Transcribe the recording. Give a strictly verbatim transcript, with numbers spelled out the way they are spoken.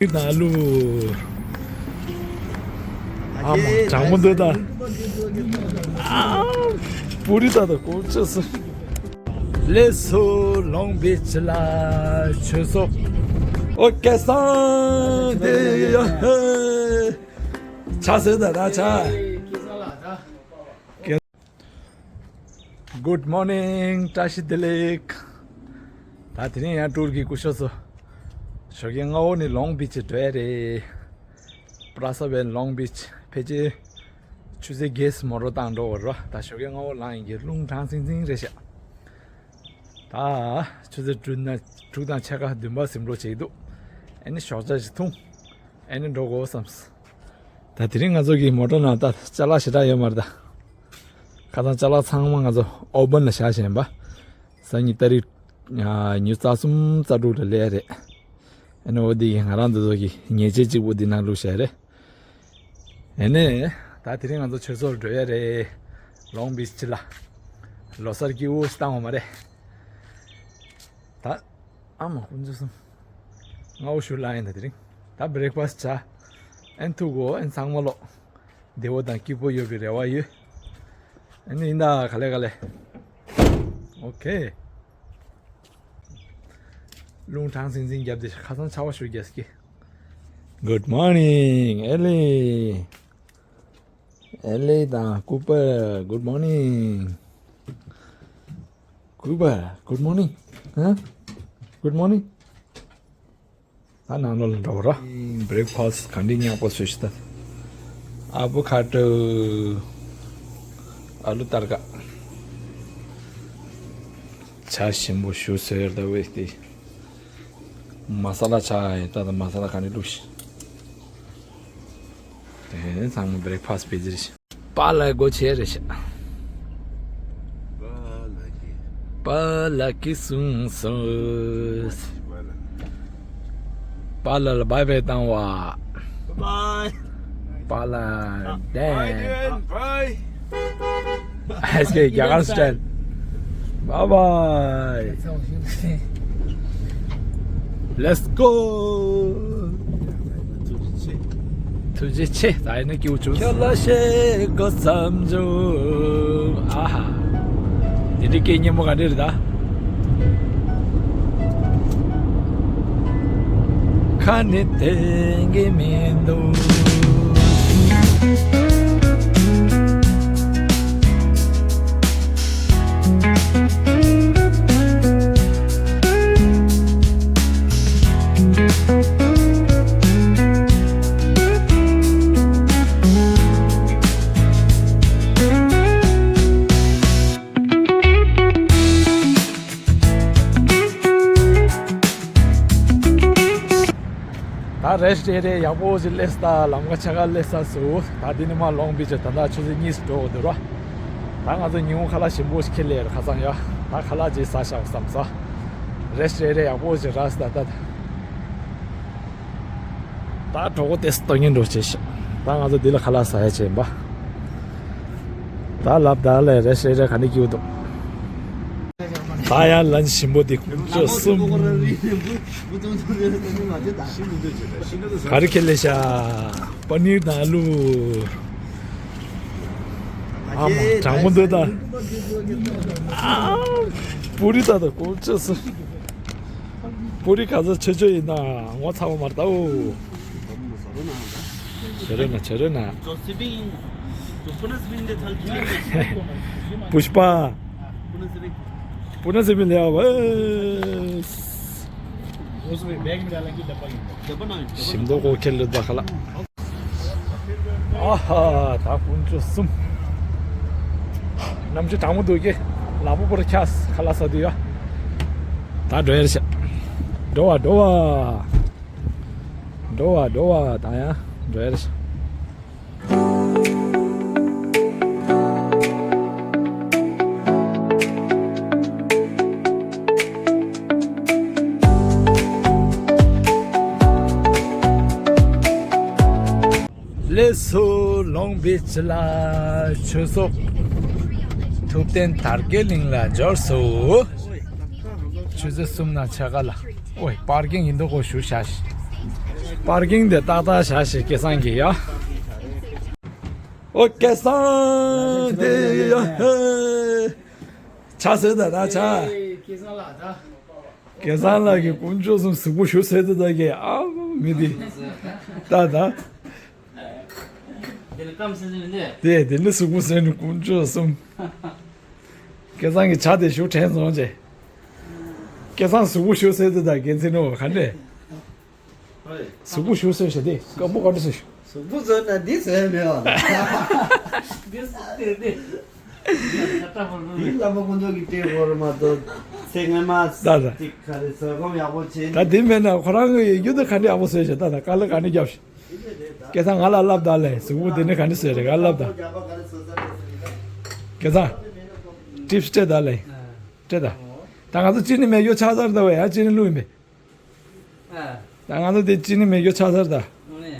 དང་ལུ། ཨ་མ་གྲང་མོ་འདུག་ད། ཨ། པུ་རི་ད་ད་གོ་ཅི་སི། ལེ་སོ་ལོང་བི་ཆི་ལ་ཆོས་སོ། ཨོ་ཀེ་སང་དེ་ཡ་ཧེ། ཆ་སེ་ད་ད་ཆ། Good morning. བཀྲ་ཤིས་བདེ་ལེགས། ད་དེ་རིང་ཡང་ཊུར་གྱི་སྐུ་ཞབས་ཚོ། ཞོགས་ཀས་སྔ་བོ་ནི་ལོང་བི་ཆི་འགྲོ་ཡ་རེད། པྲ་ས་བན་ལོང་བི་ཆི་ཕལ་ཆེར་ཆུ་ཚོད་བརྒྱད་མོ་ཊ་བཏང་འགྲོ་བར་རོ། ད་ཞོགས་ཀས་སྔ་བོ་ལངས་ཡིན་གྱི་རླུང་གྲང་སིང་སིང་རེད་ཤག་ད་ཆུ་ཚོད་དྲུག་ན་དྲུག་དང་ཕྱེད་ཀ་བདུན་པ་ཟིན་འགྲོ་བྱེད་ཀྱི་འདུག་ཨ་ནི་ཞོགས་ཇ་ཞིག་འཐུང་། ཨ་ནི་འགྲོ་དགོས་བསམས། ད་དེ་རིང་ང་ཚོ་གི་མོ་ཊ་ནང་ད་ཅ་ལག་ཞེ་དྲག་ཡོད་མ་རེད་ད། ཁ་སང་ཅ་ལག་ཚང་མ་ང་ཚོ་ཨོ་བན་ལ་བཞག་བཞིན་པ། སང་ཉིན་ཏ་རིག་ཉི་ཤུ་རྩ་གསུམ་རྩ་དྲུག་ལ་སླེབས་རེད། ཨ་ནི་འོ་དེ་ཡིན་ང་རང་འདི་ཚོ་གི་ཉལ་ཆས་གཅིག་པོ་འདི་ནང་བླུགས་བཞག་རེད། ཨ་ནི་ད་དེ་རིང་ང་ཚོ་ཆོས་ཚོགས་འགྲོ་ཡ་རེད། ལོང་བི་ཆི་ལ། ལོ་སར་སྐྱིད་པོ་ཞིག་བཏང་བ་མ་རེད། ད་ཨ་མ་དཀོན་མཆོག་གསུམ། སྔ་བོ་ཞུ་ལ་ཡིན་ད་དེ་རིང་། ད་བྷི་རེག་ཕ་སི་ཊི་བྱ། ཨན་ཐུག་གོ་ཨན་ཚང་མ་ལོག་བདེ་བོ་དང་སྐྱིད་པོ་ཡོད་པའི་རེ་བ་ཡོད། ཨ་ནི་ཡིན་ད་ག་ལེ་ག་ལེ། ཨོ་ཁེ། རླུང་གྲང་སིང་སིང་བརྒྱབ་སྟེ་ཁ་སང་ཆར་པ་ཞུ་རྒྱག་སྐྱེ། Good morning ཨེ་ལི། ཨེ་ལི་དང་ཀུ་པར། Good morning ཀུ་པར། Good morning ཧ། Good morning ད་ནང་ལོགས་ལ་འགྲོ་བ་ར། བྷི་རེག་ཕ་སི་ཊི་ག་འདྲ་ཉག་པོ་བཟོས་ཤི་ད། ཨ་བོ་ཁ་ཏོ། ཨ་ལུ་ཏར་ཀ་ཇ་ཞིམ་པོ་ཞིག་བཟོས་ཡོད་ད་ཝེ་ཏི། མ་ས་ལ་ཇ་ཡོད་ད། ད་མ་ས་ལ་ག་འདྲ་བླུགས་ཤི། དེ་ཚང་མ་བྷི་རེག་ཕ་སི་ཊི་སྤེ་ར་ཟེར་ཤི། པཱ་ལགས་སྒོ་ཕྱེ་རེད་ཤག་པཱ་ལགས་ཀྱིས་གསུངས་སོང་། པཱ་ལགས་ལ་བའི་བའི་བཏང་བ། Bye. པཱ་ལགས་དེ། Bye, Devin. Bye. ཨེས་ཀེ་རྒྱ་གར་སི་ཊའིལ། Bye bye. Let's go. ཐུགས་རྗེ་ཆེ། ད་ཡིན་ན་སྐྱིད་པོ་བྱུང་། ཁྱོད་ལ་བཤད་དགོས་བསམ་བྱུང་། ཨ་ཧ། དེ་འདྲའི་སྐད་སྙན་མོ་ག་འདྲ་རེད་ད། ཁ་ནས་འཐེན་གི་མི་འདུག་ད་རེ་སི་ཊི་ཨེ་རི་ཡ་ཡག་པོ་ཞིག་སླེབས་ད། ལམ་ཁ་ཕྱེད་ཀ་སླེབས་ས་སུ། ད་འདི་ནས་མར་ལོང་བི་ཆི་ད་ལྟ་ཆུ་ཚོད་གཉིས་སུ་འགྲོ་འོ་འདུག་ར། ད་ང་ཚོ་ཉིན་གུང་ཁ་ལག་ཞིམ་པོ་ཞིག་ཁྱེར་སླེབས་ར། ཁ་སང་ཡ་ད་ཁ་ལག་ཅིག་ཟ་ཤག་བསམ་ས། རེ་སི་ཊི་ཨེ་རི་ཡ་ཡག་པོ་ཞིག་རག་སོང་ད་ད། ད་གྲོགས་པོ་ཏེ་སི་ཏོ་ཉིན་འགྲོ་བྱེད་ཤག་ད་ང་ཚོ་འདི་ལ་ཁ་ལག་ཟ་ཡ་བྱེད་པ། ད་ལབ་ད་ལས་རེ་སི་ཊི་ཨེ་རི་ཡ་ག་འདྲ་སྐྱིད་པོ་འདུག་ད་ཡ་ལན་ཆི་ཞིམ་པོ་འདི་ཁོང་ཚོ་གསུམ། ག་རེ་ཁྱེར་སླེབས་ཤག་པ་ནིར་དང་ཨ་ལུ། ཨ་མ་གྲང་མོ་འདུག་ད། ཨ། པུ་རི་ད་ད་ཁོང་ཚོ་གསུམ། པུ་རི་ག་ཚོད་ཆོད་ཆོད་ཡིན་ན་ངོ་ཚ་བ་མ་རེད་ད་འོ། ཆེ་རེ་ན་ཆེ་རེ་ན། पुष्पा। पुनः से भी ले आओ बस। उसमें बैग में डालेंगे, डब्बा में। ཞིམ་མདོག་ཁ་ལག་ཨ་ཧ། ད་དཀོན་མཆོག་གསུམ། གནམ་གཤིས་གྲང་མོ་འདུག་གི། ལ་ཕུག་པོ་རུ་ཁྱག་ཁ་ལག་ཟ་དུས་ཡ། ད་འགྲོ་ཡ་རེད་ཤག་འགྲོ་བ་འགྲོ་བ། འགྲོ་བ་འགྲོ་བ། ད་ཡ་འགྲོ་ཡ་རེད་ཤག་ལེགས་སོ་ལོང་བི་ཆི་ལ་ཆོས་ཚོགས། ཐུབ་བསྟན་དར་རྒྱས་གླིང་ལ་འབྱོར་སོ། ཆུ་ཚོད་གསུམ་ནང་ཕྱེད་ཀ་ལ། ཨོའི་པར་ཀིང་ཡིན་མདོག་ཁ་པོ་ཞིག་བཞག་ཤག་པར་ཀིང་དེ་ཏག་ཏག་བཞག་ཤིག་སྐལ་བཟང་གིས་ཡ། ཨོ་སྐལ་བཟང་དེ་ཡ། ཧེ། ཇ་བཟོས་ད་ད་ཇ། སྐལ་བཟང་ལགས་ཀྱིས་དཀོན་མཆོག་གསུམ་གཟུགས་པོ་ཞུ་ཟེར་དུས་ད་གི་ཨ་མི་འདི། ད་ད། དེ་ལ་སྐམ་སེ་སེ་མི་འདུག་དེ་དེ་ནི་གཟུགས་པོ་ཟེར་ནི་དཀོན་མཆོག་གསུམ། སྐལ་བཟང་གི་ཇ་དེ་ཞུ་དྲན་སོང་ཅེ། སྐལ་བཟང་གཟུགས་པོ་ཞུ་ཟེར་དུས་ད་དགེ་མཚན་ནོ་ག་འདྲས། གཟུགས་པོ་ཞུ་ཟེར་ཞེ་དེ་སྐམ་པོ་ག་འདྲས་ཟེར་ཞུ། གཟུགས་པོ་བཟོས་ན་འདི་བཟོས་མེད་བ་ལ། འདི་བཟོས་ཏེ་འདི། འདི་བླ་མ་དཀོན་མཆོག་གིས་སྤྲད་དགོས་རེད་མ་གཏོགས། ཚེ་སྔོན་མ་ད་ད། ཅིག་ག་རེ་བཟོས་སྒོམ་ཡག་པོ་བྱས། ད་འདི་མེད་ན་ཁོ་རང་གི་ཡོད་དུ་ག་འདྲས་ཡག་པོ་བཟོས་ཤག་ད་ད་དཀའ་ལས་ག་འདྲས་རྒྱབ་ཤག་སྐལ་བཟང་ང་ལ་ལབ་ད་ལེ་གཟུགས་པོ་འདི་ནི་ག་འདྲས་བཟོས་རེད་ག་ལབ་ད། སྐལ་བཟང་། ཊིབ་སི་སྤྲད་ད་ལེ། སྤྲད་ད། ད་ང་ཚོ་ཅི་ནི་མེད་ཡོ་ཆགས་ཚར་ད་བས་ཡ་ཅི་ནི་ལུས་མེད། ཨ། ད་ང་ཚོ་དེ་ཅི་ནི་མེད་རྒྱུ་ཆགས་ཚར་ད། ཨོ་ནི།